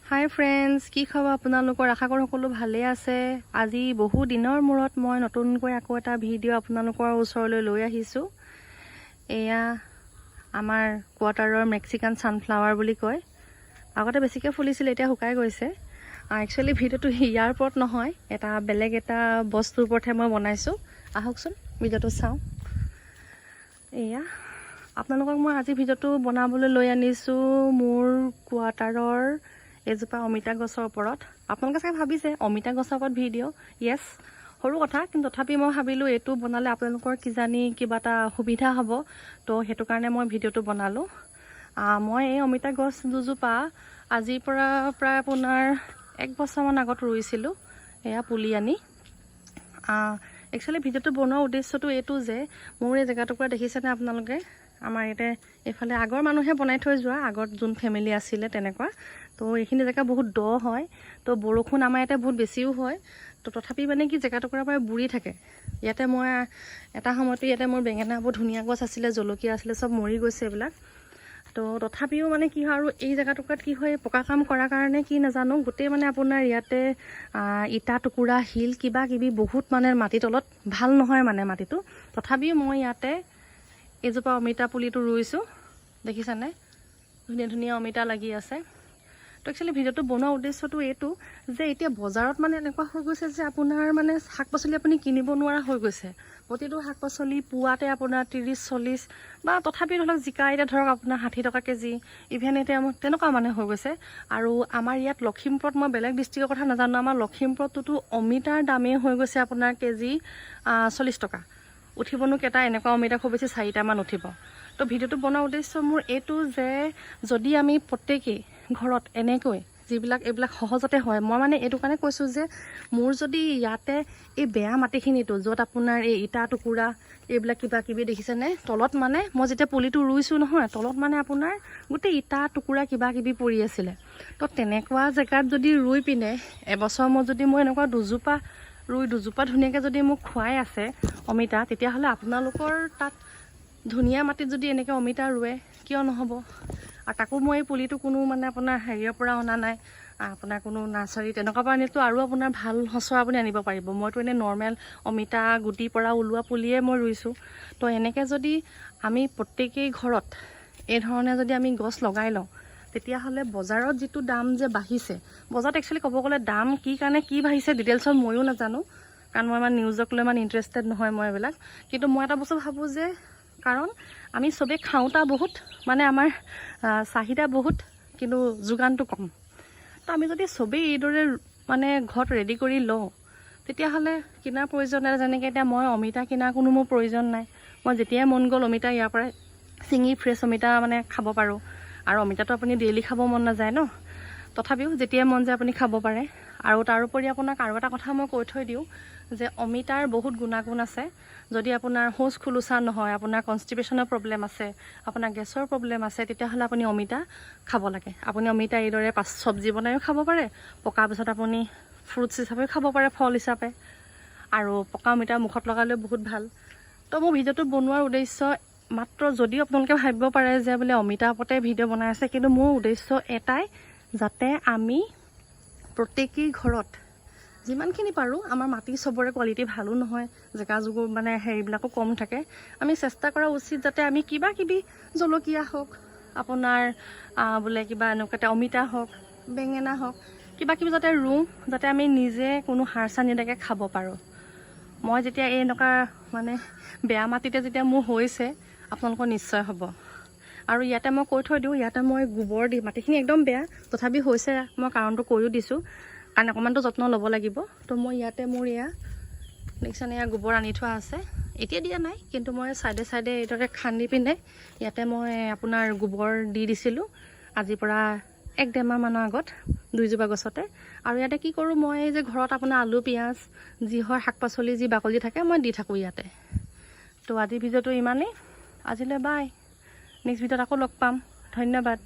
হাই friends, কি খবৰ আপোনালোকৰ? আশা কৰোঁ সকলো ভালেই আছে। আজি বহু দিনৰ মূৰত মই নতুনকৈ আকৌ এটা ভিডিঅ' আপোনালোকৰ ওচৰলৈ লৈ আহিছোঁ। এয়া আমাৰ কোৱাৰ্টাৰৰ মেক্সিকান ছানফ্লাৱাৰ বুলি কয়। আগতে বেছিকৈ ফুলিছিলে, এতিয়া শুকাই গৈছে। একচুৱেলি ভিডিঅ'টো ইয়াৰ ওপৰত নহয়, এটা বেলেগ এটা বস্তুৰ ওপৰতহে মই বনাইছোঁ। আহকচোন, ভিডিঅ'টো চাওঁ। এয়া আপোনালোকক মই আজি ভিডিঅ'টো বনাবলৈ লৈ আনিছোঁ মোৰ কোৱাৰ্টাৰৰ এজোপা অমিতা গছৰ ওপৰত। আপোনালোকে চাগে ভাবিছে, অমিতা গছৰ ওপৰত ভিডিঅ'? য়েছ, সৰু কথা, কিন্তু তথাপি মই ভাবিলোঁ এইটো বনালে আপোনালোকৰ কিজানি কিবা এটা সুবিধা হ'ব। তো সেইটো কাৰণে মই ভিডিঅ'টো বনালোঁ। মই এই অমিতা গছ দুজোপা আজিৰ পৰা প্ৰায় আপোনাৰ এক বছৰমান আগত ৰুইছিলোঁ, এয়া পুলি আনি। একচুৱেলি ভিডিঅ'টো বনোৱাৰ উদ্দেশ্যটো এইটো যে মোৰ এই জেগা টুকুৰা দেখিছেনে আপোনালোকে? আমাৰ ইয়াতে এইফালে আগৰ মানুহে বনাই থৈ যোৱা, আগত যোন ফেমিলি আছিলে তেনেকুৱা। তো এইখিনি জেগা বহুত দ হয়, তো বৰষুণ আমাৰ ইয়াতে বহুত বেছিও হয়। তো তথাপি মানে কি, জেগা টুকুৰা প্ৰায় বুৰি থাকে। ইয়াতে মই এটা সময়তো ইয়াতে মোৰ বেঙেনা বহুত ধুনীয়া গছ আছিলে, জলকীয়া আছিলে, চব মৰি গৈছে এইবিলাক। তো তথাপিও মানে কি হয়, আৰু এই জেগা টুকুৰাত কি হয়, পকা কাম কৰাৰ কাৰণে কি নাজানো, গোটেই মানে আপোনাৰ ইয়াতে ইটা টুকুৰা, শিল, কিবা কিবি বহুত, মানে মাটিৰ তলত ভাল নহয় মানে মাটিটো। তথাপিও মই ইয়াতে এইজোপা অমিতা পুলিটো ৰুইছোঁ। দেখিছানে, ধুনীয়া ধুনীয়া অমিতা লাগি আছে। তো একচুৱেলি ভিডিঅ'টো বনোৱা উদ্দেশ্যটো এইটো যে এতিয়া বজাৰত মানে এনেকুৱা হৈ গৈছে যে আপোনাৰ মানে শাক পাচলি আপুনি কিনিব নোৱাৰা হৈ গৈছে। প্ৰতিটো শাক পাচলি পোৱাতে আপোনাৰ 30, 40 বা তথাপি ধৰক জিকা এতিয়া ধৰক আপোনাৰ 60 টকা কেজি, ইভেন এতিয়া তেনেকুৱা মানে হৈ গৈছে। আৰু আমাৰ ইয়াত লখিমপুৰত, মই বেলেগ ডিষ্ট্ৰিক্টৰ কথা নাজানো, আমাৰ লখিমপুৰতটোতো অমিতাৰ দামেই হৈ গৈছে আপোনাৰ কেজি 40 টকা। উঠিবনো কেইটা এনেকুৱা অমিতা? খুব বেছি চাৰিটামান উঠিব। তো ভিডিঅ'টো বনোৱাৰ উদ্দেশ্য মোৰ এইটো যে যদি আমি প্ৰত্যেকেই ঘৰত এনেকৈ যিবিলাক এইবিলাক সহজতে হয়, মই মানে এইটো কাৰণে কৈছোঁ যে মোৰ যদি ইয়াতে এই বেয়া মাটিখিনিতো, য'ত আপোনাৰ এই ইটা টুকুৰা, এইবিলাক কিবা কিবি দেখিছেনে তলত, মানে মই যেতিয়া পুলিটো ৰুইছোঁ নহয়, তলত মানে আপোনাৰ গোটেই ইটা টুকুৰা কিবা কিবি পৰি আছিলে। তো তেনেকুৱা জেগাত যদি ৰুই পিনে এবছৰ মই যদি মই এনেকুৱা দুজোপা ৰুই দুজোপা ধুনীয়াকৈ যদি মোক খুৱাই আছে অমিতা, তেতিয়াহ'লে আপোনালোকৰ তাত ধুনীয়া মাটিত যদি এনেকৈ অমিতা ৰুৱে, কিয় নহ'ব? আৰু তাকো মই এই পুলিটো কোনো মানে আপোনাৰ হেৰিয়ৰ পৰা অনা নাই, আপোনাৰ কোনো নাৰ্চাৰী তেনেকুৱা পৰা আনিলেতো আৰু আপোনাৰ ভাল সঁচৰ আপুনি আনিব পাৰিব। মইতো এনেই নৰ্মেল অমিতা গুটিৰ পৰা ওলোৱা পুলিয়ে মই ৰুইছোঁ। তো এনেকৈ যদি আমি প্ৰত্যেকেই ঘৰত এই ধৰণে যদি আমি গছ লগাই লওঁ, তেতিয়াহ'লে বজাৰত যিটো দাম যে বাঢ়িছে, বজাৰত একচুৱেলি ক'ব গ'লে দাম কি কাৰণে কি বাঢ়িছে ডিটেইলছত ময়ো নাজানো, কাৰণ মই ইমান নিউজক লৈ ইমান ইণ্টাৰেষ্টেড নহয় মই এইবিলাক। কিন্তু মই এটা বস্তু ভাবোঁ যে কাৰণ আমি চবেই খাওঁতা বহুত, মানে আমাৰ চাহিদা বহুত, কিন্তু যোগানটো কম। তো আমি যদি চবেই এইদৰে মানে ঘৰত ৰেডি কৰি লওঁ, তেতিয়াহ'লে কিনাৰ প্ৰয়োজন নাই। যেনেকৈ এতিয়া মই অমিতা কিনাৰ কোনো মোৰ প্ৰয়োজন নাই। মই যেতিয়াই মন গ'ল অমিতা ইয়াৰ পৰাই ছিঙি ফ্ৰেছ অমিতা মানে খাব পাৰোঁ। আৰু অমিতাটো আপুনি ডেইলি খাব মন নাযায় ন, তথাপিও যেতিয়াই মন যায় আপুনি খাব পাৰে। আৰু তাৰোপৰি আপোনাক আৰু এটা কথা মই কৈ থৈ দিওঁ যে অমিতাৰ বহুত গুণাগুণ আছে। যদি আপোনাৰ শৌচ খোলোচা নহয়, আপোনাৰ কনষ্টিপেশ্যনৰ প্ৰব্লেম আছে, আপোনাৰ গেছৰ প্ৰব্লেম আছে, তেতিয়াহ'লে আপুনি অমিতা খাব লাগে। আপুনি অমিতা এইদৰে পাচ চব্জি বনায়ো খাব পাৰে, পকাৰ পিছত আপুনি ফ্ৰুটছ হিচাপেও খাব পাৰে, ফল হিচাপে। আৰু পকা অমিতা মুখত লগালেও বহুত ভাল। তো মোৰ ভিডিঅ'টো বনোৱাৰ উদ্দেশ্য মাত্ৰ, যদিও আপোনালোকে ভাবিব পাৰে যে বোলে অমিতা ওপৰতে ভিডিঅ' বনাই আছে, কিন্তু মোৰ উদ্দেশ্য এটাই, যাতে আমি প্ৰত্যেকেই ঘৰত যিমানখিনি পাৰোঁ, আমাৰ মাটি চবৰে কোৱালিটি ভালো নহয়, জেগা জোগো মানে হেৰিবিলাকো কম থাকে, আমি চেষ্টা কৰা উচিত যাতে আমি কিবা কিবি জলকীয়া হওক, আপোনাৰ বোলে কিবা এনেকুৱা এটা অমিতা হওক, বেঙেনা হওক, কিবা কিবি যাতে ৰুওঁ, যাতে আমি নিজে কোনো সাৰ চাৰ নিদিয়াকৈ খাব পাৰোঁ। মই যেতিয়া এই এনেকুৱা মানে বেয়া মাটিতে যেতিয়া মোৰ হৈছে, আপোনালোকৰ নিশ্চয় হ'ব। আৰু ইয়াতে মই কৈ থৈ দিওঁ, ইয়াতে মই গোবৰ দি, মাটিখিনি একদম বেয়া, তথাপি হৈছে, মই কাৰণটো কৈও দিছোঁ, কাৰণ অকণমানতো যত্ন ল'ব লাগিব। তো মই ইয়াতে মোৰ এয়া দেখিছানে, এয়া গোবৰ আনি থোৱা আছে। এতিয়া দিয়া নাই, কিন্তু মই ছাইডে ছাইডে এইদৰে খান্দি পিনে ইয়াতে মই আপোনাৰ গোবৰ দি দিছিলোঁ আজিৰ পৰা এক ডেৰমাহমানৰ আগত দুইজোপা গছতে। আৰু ইয়াতে কি কৰোঁ মই, এই যে ঘৰত আপোনাৰ আলু, পিঁয়াজ যি হয়, শাক পাচলি যি বাকলি থাকে, মই দি থাকোঁ ইয়াতে। তো আজিৰ ভিডিঅ'টো ইমানেই। আজিলৈ বাই, নেক্সট ভিডিঅ'ত আকৌ লগ পাম। ধন্যবাদ।